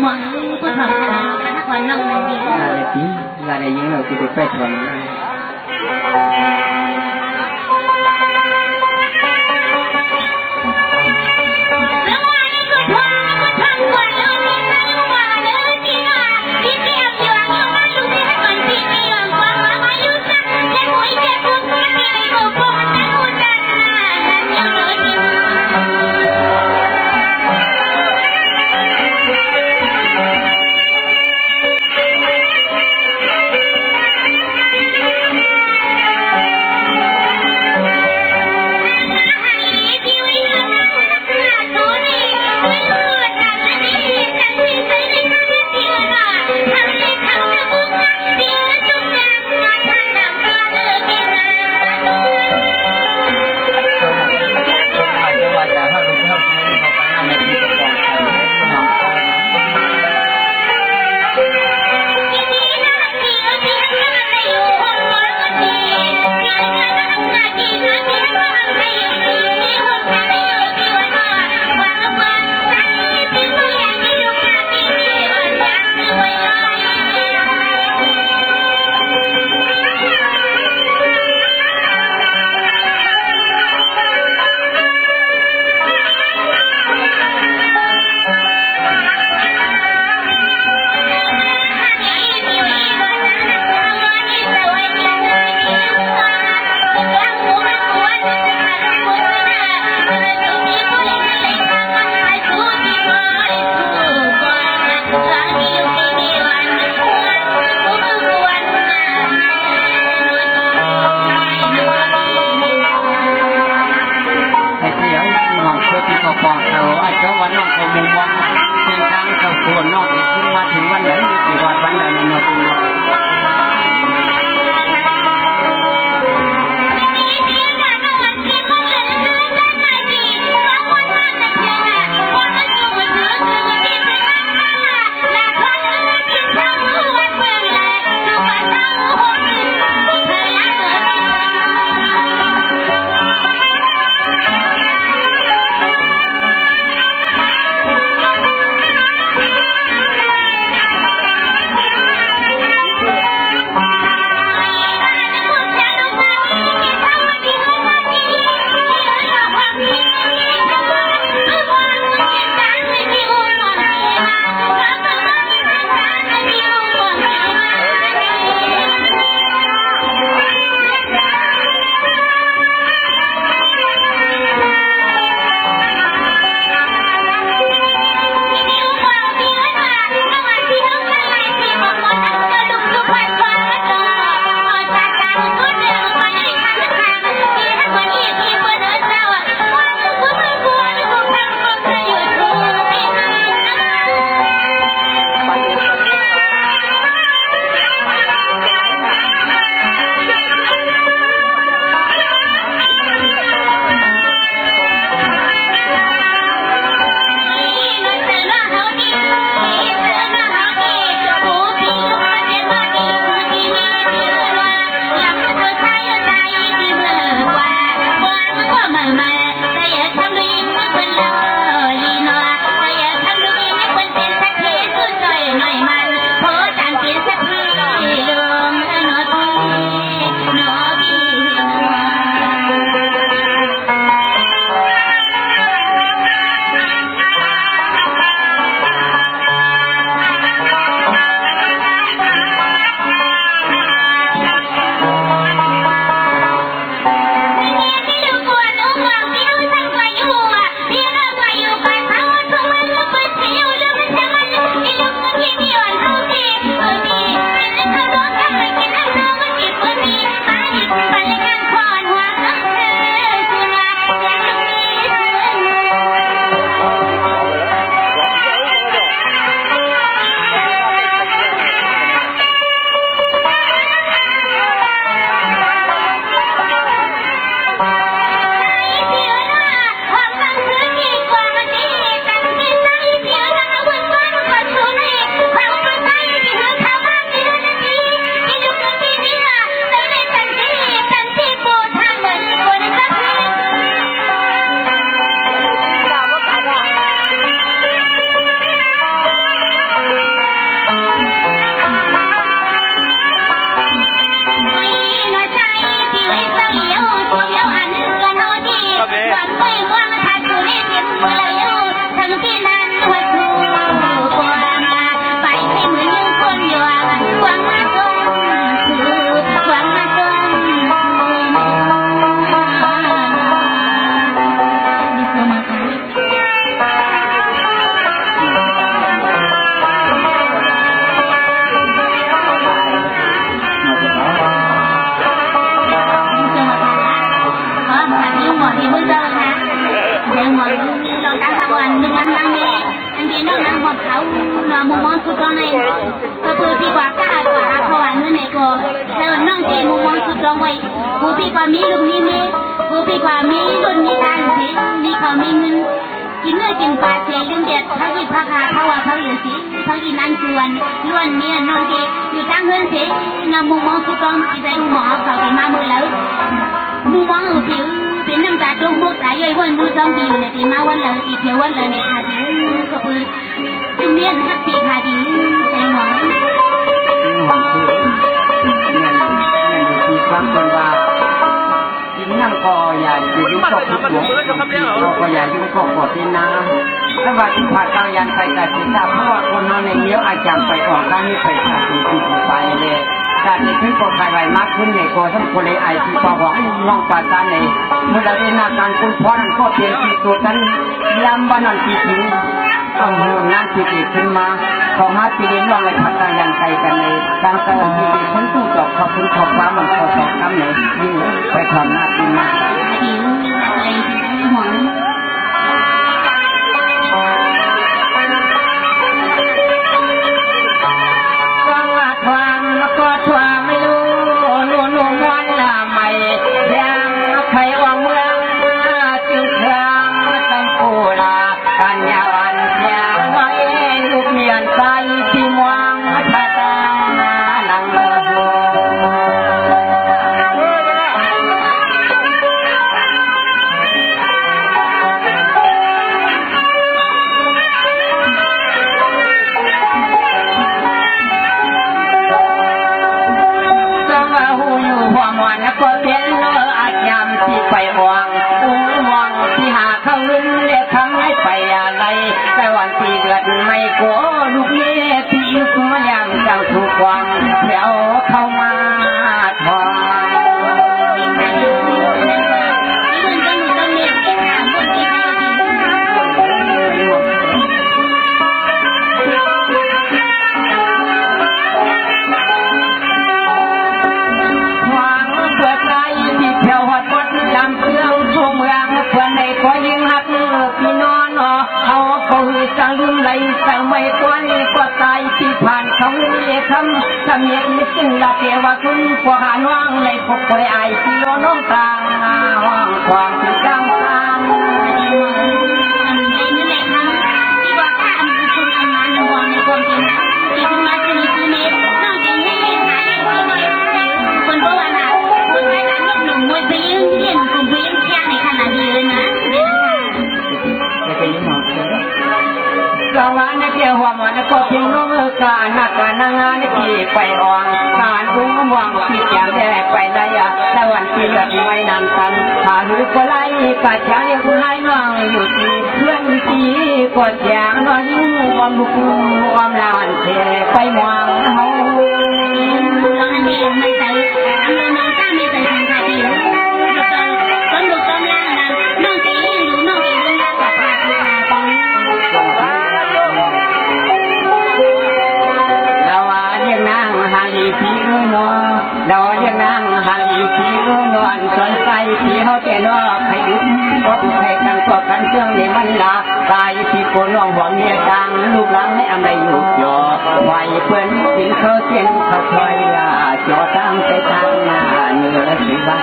ມອງຜູ້ເຖົ້າຊະລາ ຄະນະຄອນເຮົານັ້ນເດ. ວ່າແລ້ວຕິ ວ່າໄດ້ຍິນແລ້ວຊິໄປໄປຖອນ. ລອງຕັ້ງຄຳວ່າໜຶ່ງລຳນາງແມ່ ອັນເດນ້ອງນາງຮອດເຂົາເນາະ ມຸມມອງສຸດດອງໃນ ກໍຄືທີ່ວ່າກ້າກວ່າເຂົາວ່າເງິນໃນກໍ ແລ້ວນ້ອງທີ່ມຸມມອງສຸດດອງໄວ້ ຜູ້ທີ່ວ່າມີລູກມີເມຍ ຜູ້ທີ່ວ່າມີລົດມີລານຊິ ມີເຂົ້າມີເງິນ ກິນເນື້ອກິນປາຊິ ລືມແດດ ພາກອີພາກຫາ ພາກວ່າພາກອີຊິ ພາກອີນັ້ນຄືວັນ ຄືວັນນີ້ນ້ອງທີ່ຢູ່ຕ່າງເຮືອນຊິ ນຳມຸມມອງສຸດດອງ ທີ່ໄດ້ໝໍເຂົາໄດ້ມາມື້ລາວ ມຸມມອງເອົາຜິວ ເປັນນ້ຳຕາຕົກ ໝົກຕາຍ່ອຍ ວນຢູ່ສອງປີຢູ່ໃນທີ່ມາວັນລາວ ທີ່ເທີ່ຍວວັນລາວໃນຄາດນີ້ ກໍຄືຈຸມຽນຮັກປີຄາດີໃສ່ຫອມ ຫອມຄື ແມ່ນ ແມ່ນຢູ່ທີ່ຟັງເພິ່ນວ່າ ກິນຫຍັງກໍຢ່າຢູ່ ຢູ່ກໍຜິດຫວງ ເຮົາກໍຢ່າຢູ່ກໍຂໍເປັນນາ ແຕ່ວ່າທີ່ພາເຈົ້າຢ່າງໃສກໍຊິຊາບ ເພາະວ່າຄົນເຮົານີ້ມີອາຈານໄປອອກ ການນີ້ໄປຊາບ ເປັນທີ່ໄປແລ້ວ ການນີ້ເພິ່ນກໍຂາຍໄວ້ມາຂຶ້ນໃນກໍສົມຄວນເລີຍ ໄອ້ທີ່ປາຫວັງ ນ້ອງປາຕານໃນ ເມື່ອລະເວນາການຄຸນພໍນັ້ນກໍເປັນທີ່ຕົວກັນ ຍາມວັນນັ້ນທີ່ເຖິງ ຕ້ອງເລີ່ມງານທີ່ດີຂຶ້ນມາ ເຂົ້າຫາທີ່ເລນນ້ອງ ແລະ ພັກການຢ່າງໄກກັນເລີຍ ຕ່າງແຕ່ທີ່ເລນຄົນຕູ້ຈອກ ຂອບຄຸນ ຂອບຄວາມ ມັນຂໍຕອບຄຳໃນ ໄປຄວາມໜ້າທີ່ມາ ຄວາມ ຄວາມ ຄວາມ ເຊິ່ງວ່າຮູ້ຢູ່ຫົວມ່ວນກໍເປັນເລີອາດຍາມທີ່ໄປຫວັງ ອຸງຫວັງທີ່ຫາເຂົ້າເງິນແລະຄຳໃຫ້ໄປອາໄລ ແຕ່ວັນທີ່ເດືອນໃໝ່ກໍລູກເມທີ່ຢູ່ສວນຍາມຈັ່ງຖືກຫວັງແຖວເຂົ້າມາ ເຮົາກໍຄືຈັ່ງລືມໄຫຼ ສະໄໝກ່ອນກໍຕາຍ ທີ່ຜ່ານເຂົາເລຄຳ ສຳເລັດມີຈິງລະເກວະຄຸນ ພວກຫານ້ອງໃນພົບຄອຍອາຍ ທີ່ລໍນ້ອງຕາ ຮ້ອງຄວາມທີ່ຕ່າງໆ ສະຫວັນເຈົ້າຫົວໝໍນະ ກໍເປັນໜຸ່ມການະການະງານທີ່ໄປອອງ ການອຸງມອງທີ່ຈະແລໄປໄດ້ ສະຫວັນທີ່ເລືອກໄວ້ນຳກັນ ຖ້າຮູ້ບໍ່ໄດ້ກະຈະຮຽກໃຫ້ນ້ອງຢູ່ທີ່ເພື່ອນທີ່ກໍຈະນອນຢູ່ອ້ອມລູກອ້ອມຫຼານແທ້ໄປມອງເຮົາ ລາວວ່າຮຽກນາງຫາລີພີເອີຍເນາະ ລາວວ່າຮຽກນາງຫາລີພີເອີຍເນາະ ອັນສອນໃສທີ່ເຮົາແກ່ເນາະ ໃຜອຶດບໍ່ໃຜກັນກໍກັນເຄື່ອງນີ້ມັນລາກ ຕາຍທີ່ໂກນ້ອງຫວງເມຍຕ່າງ ລູກຫຼານໃຫ້ອຳໄລຢູ່ຈໍ ໄວ້ເພິ່ນກິນເຂົ້າເສັ້ນເຂົ້າຖ້ວຍ ຈໍຕ່າງໄປຕ່າງມາເໜືອຊິວ່າ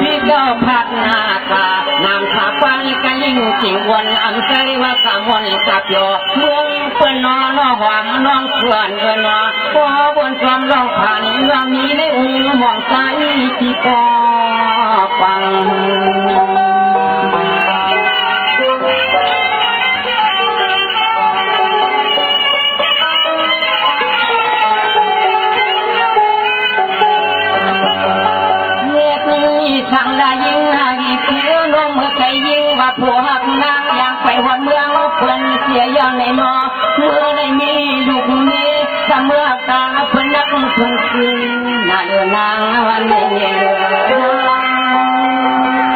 ທີ່ເຈົ້າພັກນາຄາ ນ້ຳຂາວປານກະລິງ ຈິງວັນອັນໃສວ່າກະມ່ວນກະຈອ ເມືອງເພິ່ນນໍ ນ້ອງຫອມນ້ອງເພື່ອນເອີຍນໍ ຂໍບວນຄວາມລອງຜ່ານ ເມື່ອມີໃນອົງມອງໃສທີ່ພໍຟັງ. ເຮັດນີ້ຊ່າງລະຍິງໃຫ້ຜິວນົມໃຈຍິງວ່າຜູ້ຮັກນາງ ຢ່າງໄປຮອດເມືອງເພິ່ນເສຍຢ່າງໃດນໍ ເມື່ອໄດ້ມີລູກມີສະເມືອກາ ເພິ່ນນັກເພິ່ນຄືນນາເດີນາງ ວັນນີ້ເດີນາງ.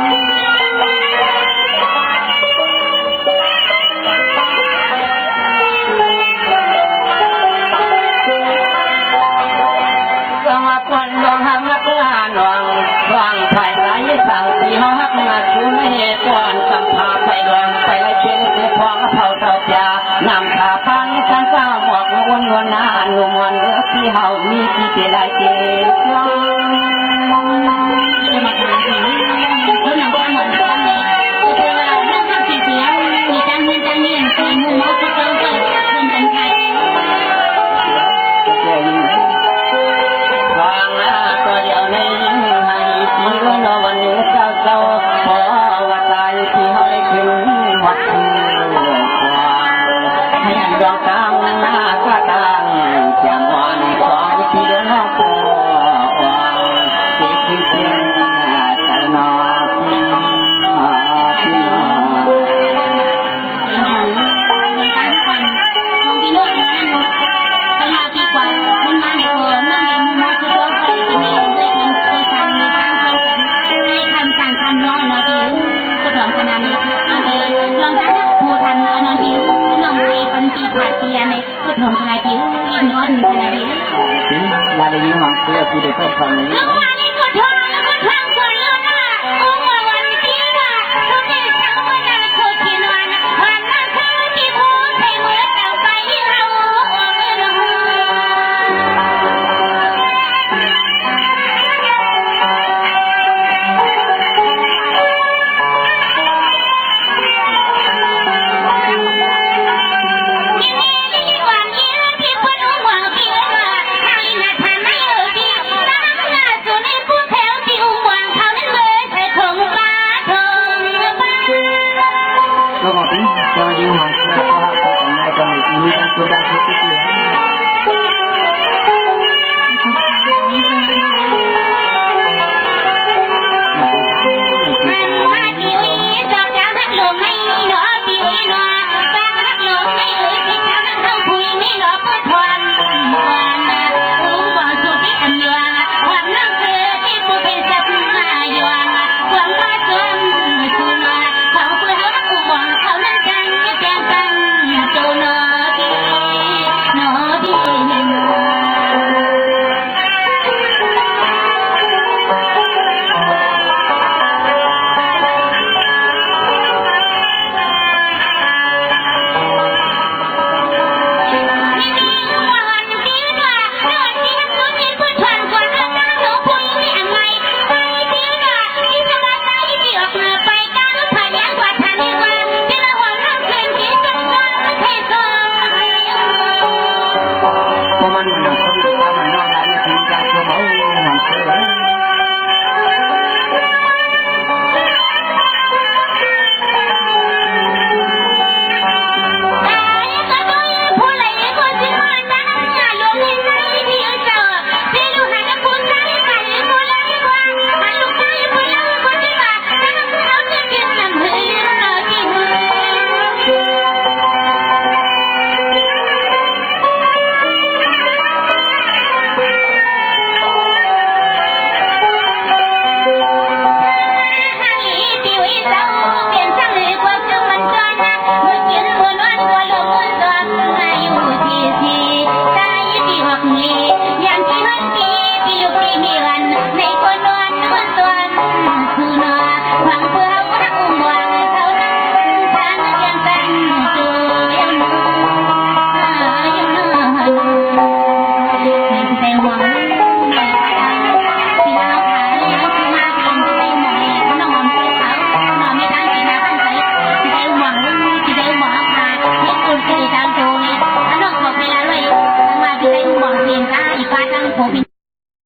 ຟັງພາຍໃນສັງທີ່ເຮົາຮັກມາສູ່ເມຕອນ ສຳພາໄປດອນໄປໄລ່ເປັນເສພອງເຜົ່າເຕົ້າຈາ ນຳພາພັນສັງກາໝວກອຸ່ນນວນນານຸມວນເດີ ທີ່ເຮົາມີທີ່ເປັນຫຼາຍເກດ